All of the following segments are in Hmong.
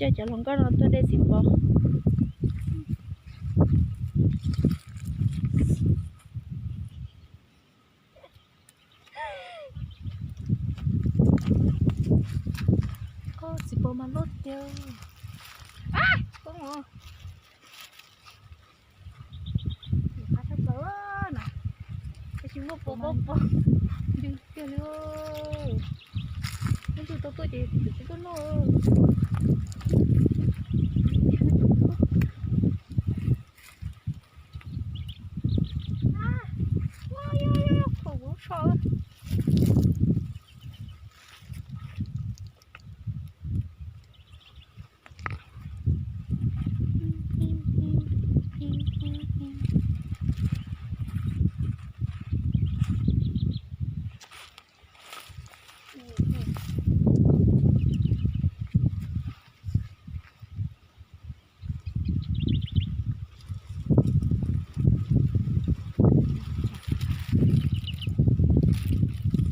Coj cov hluas nkauj no tuaj de txiv pos. Txiv pos mas loj tiag. Qab tshaj plaws na. Tab sis muaj pos, pos, pos ntws tiag li. Leej twg tau tuaj ces tsis tuaj noj.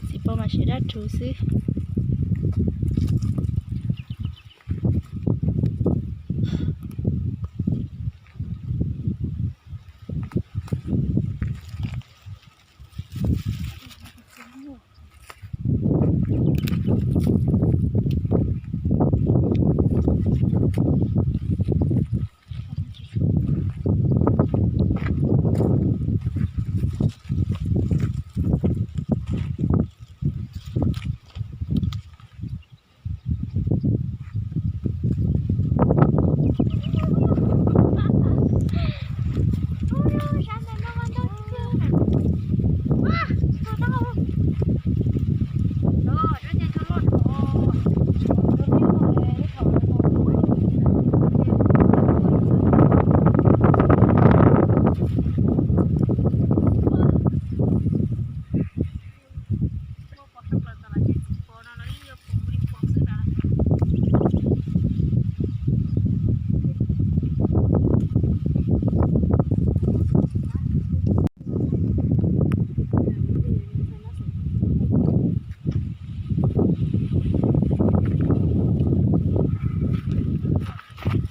Txiv pos mas siav daj rhuv xwb.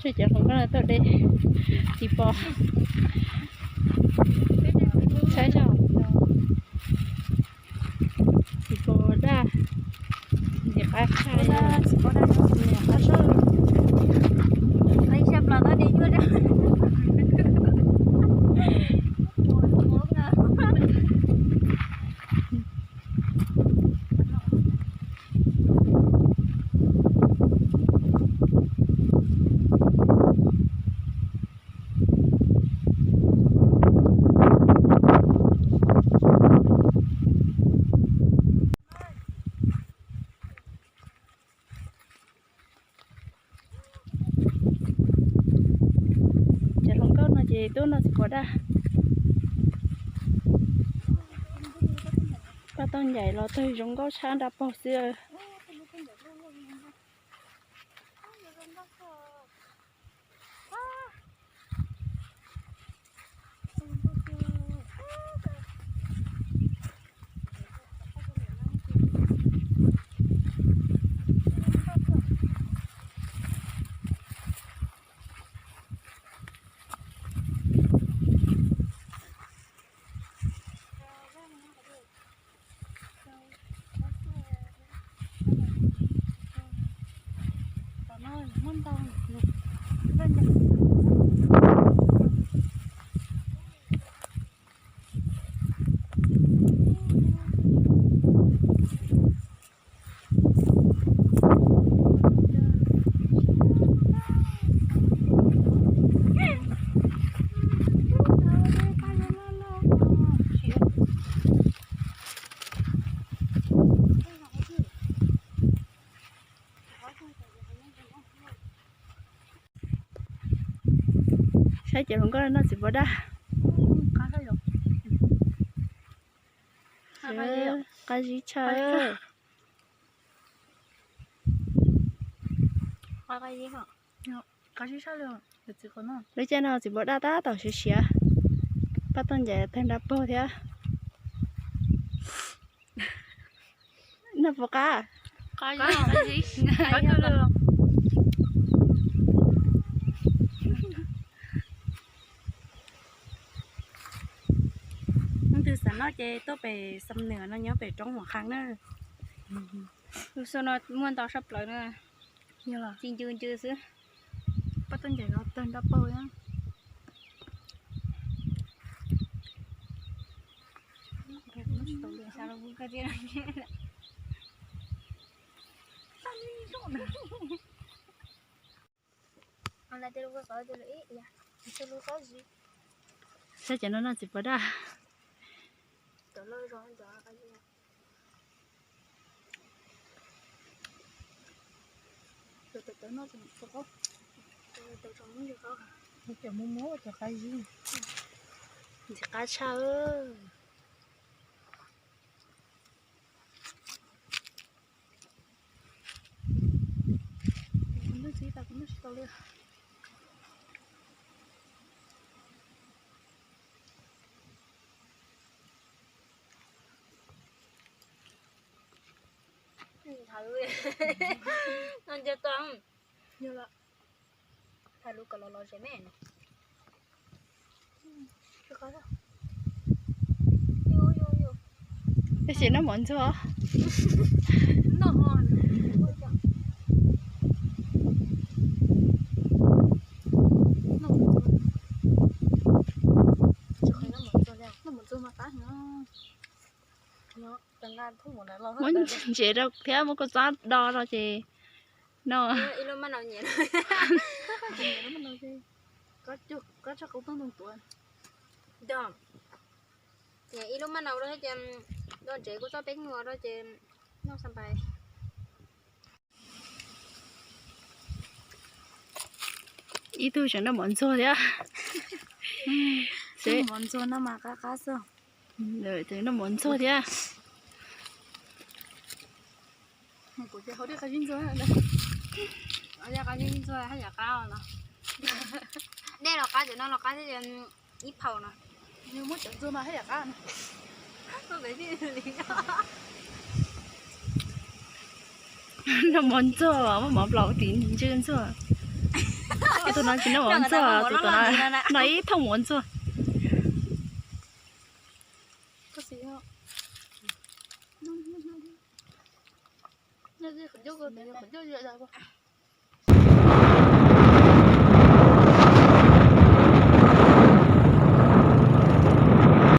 Cov hluas nkauj no tuaj de txiv pos. Saib zoo. Txiv pos daj, ntxim qab tshaj. Cov hluas nkauj no ces tuaj noj txiv pos daj. Paj Tooj Ncaim los tawg zoo nkauj tshaj nra paug xwb. Saib cov hluas nkauj noj txiv pos daj. Qab zib tshaj. Lub caij no txiv pos daj tab tom siav siav. Paj Tooj Ncaim tawg nra paug thiab. Noj puas qab? No ces tuaj pem Xam Nws no nyob pem roob Huam Qhab na. Lub xyoo no muaj ntau sab plaws na. Ci ncw ncw xwb. Pab tuaj ncaim no tawg nrab paug na. Saib cov no noj txiv pov daj. Cov muaj muaj cov qab zib, ntxim qab tshaj. No nco tau. Thaij lub kom los los zem me no. Tab sis noj mov ntxuag. Muab ntsev rau thiab muab kua txob do rau ces no. Ib lub maj nau rau thiab ces do ntsev kua txob peb nyuag rau ces noj xab npais. Ib tug tseem noj mov ntxuag thiab. Mov ntxuag no mas qab qab xwb. Noj mov ntxuag thiab. Kuv ces hauv dej qab zib ntxuag, qab zib ntxuag haj yam qab no. Dej los qab, cov no los qab thiab, ib phaum no. Muab cov ntxuag mas haj yam qab no. Noj mov ntxuag, muab mov nplaum tim ntsw ntxuag. Tus no tsis noj mov ntxuag, tus no noj ib thooj mov ntxuag.